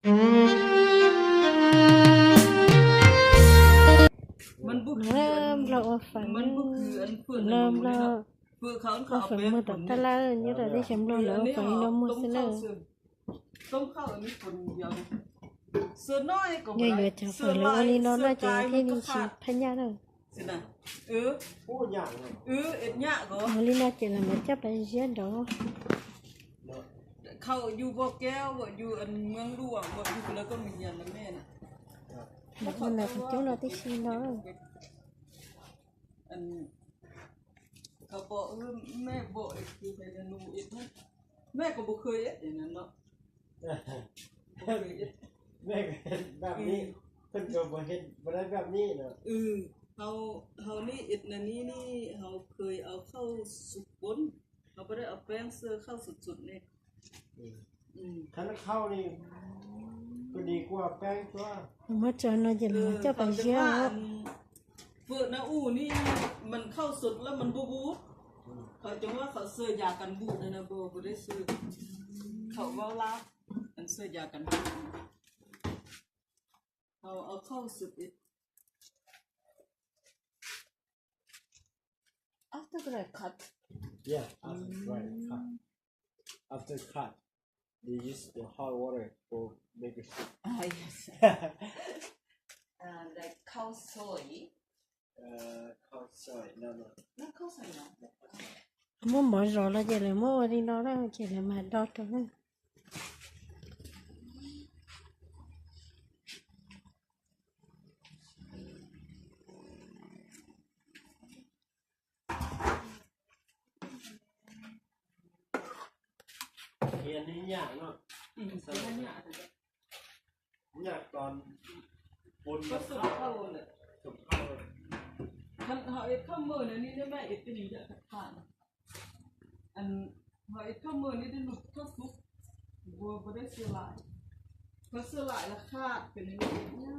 Nplog ua fawm, nplog ua fawm muag tom tab laj nyob rau teb chaws nplog lawv ua fawm li no muag xwb na. Yog yuav cov fawm lawv ua li no no ces thiaj li tsis phaj nyaj na. Ua li no ces lawv mam coj pas ziab nrov. Lawv ua ntawm qhov cub no tib si no. Hauv ni, hauv ni, hauv kheej au khauj sub poob, hauv pab dab au peeb xwb khauj sub sub ne. Thaum khauj ni, pab di kuj au peeb tuaj. Muab tso no ces lawv coj pas ziab. Fwm na u ni, mas khauj sub lawm mas npu npu. Qhov coob los qhov xwb yam kas npu na, npu npu dab xwb. Thaum vauv lab, xwb yam kas npu. Hauv au khauj sub. After cut. Yeah, after dry cut. After cut, they use the hot water for make a soup. Ah, yes. Uh, like cow soy. Uh, cow soy, no, no. Not cow soy, no. Muab mov zov los ces lawv muab ua li no na ces lawv mam do rau na. Ho ib thaj maj ni dej lug thaj xub, ua puas dej xwb laim, thaj xwb laim los khaj pem no.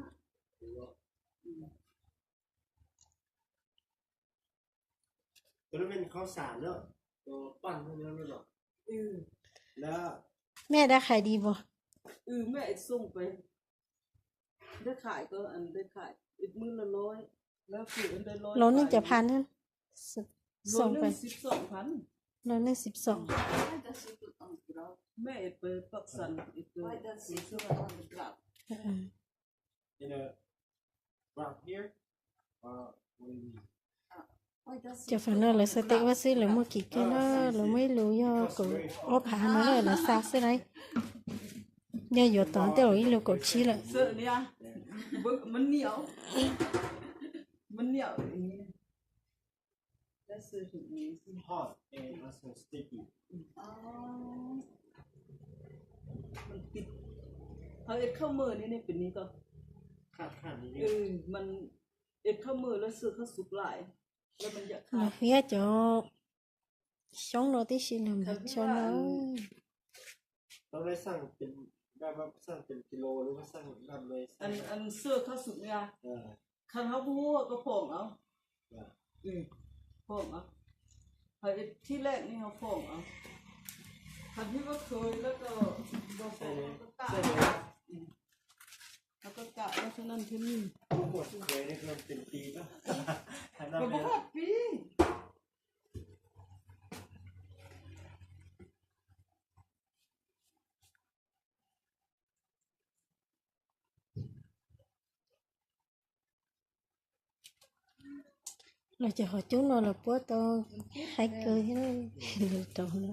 Mej dab qhais di puas? Mej xoo pem, dej qhais ko, dej qhais ib mab loj loj, loj nej cov phan na, xoo pem, loj nej xib xoom. Cov fawm no lawv xav tes ua xwb, lawv muaj kim kawg na, lawv muaj ib lus yog kaum ob phav no na, lawv xa xwb na. Yog yuav tod tej zaum ib lus kaum tsib lawm. Lawv hiab cov xyoob no tib si lawm mas tso no. Kheev hab pub koj foom os, kheev ib thib leej ne ho foom os, kheev ib koj khwv lawm koj, koj kam koj tib neeg thiab ne. Koj puas haj pib? Los cov qhov cub no los puab tau haib kawg thiab, rau no.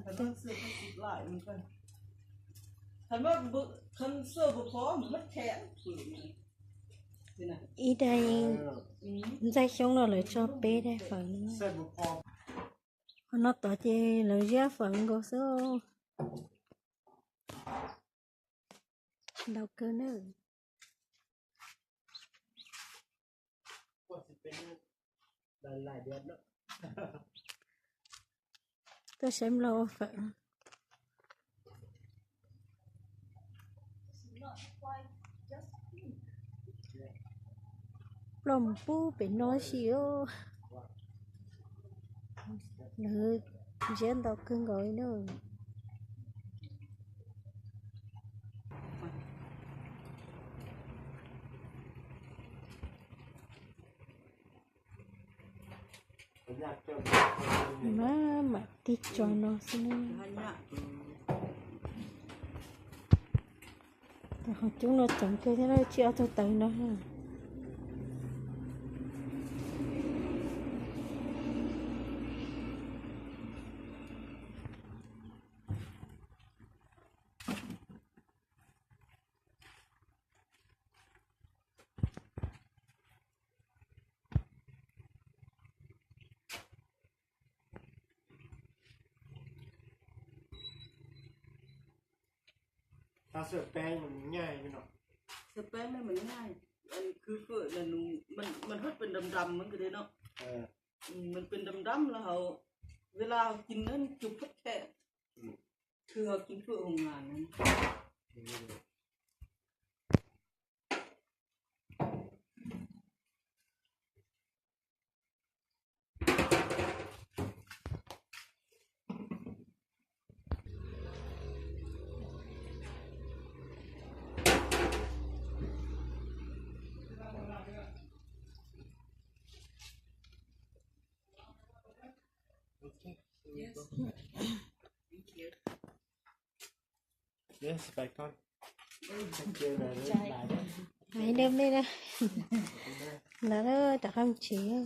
Ib daim ntxaij xyoob no lawv tso peb daim fawm no. Qhov no tod ces lawv ziab fawm nkaus xwb. Ntau kawg na. Tuaj saib nplog ua fawm. Ploj mus pub pem no si. Lawv ziab ntau kawg nkaus li na. Mas mam tig tso no xwb na. Tab qhov coob no tsoom kawg thiab no, tsis ob tug tawv no. Xav peb mas nyaij, xav peb mas nyaij, khwv fwm, mas hwb pes nram nram mas nkawd no, mas pes nram nram los hauv, ua li hauv cin na cug phab khe, khwv hauv cin fwm hauv ngas na. Hais rau mej na, lawv rov qab mus tsev.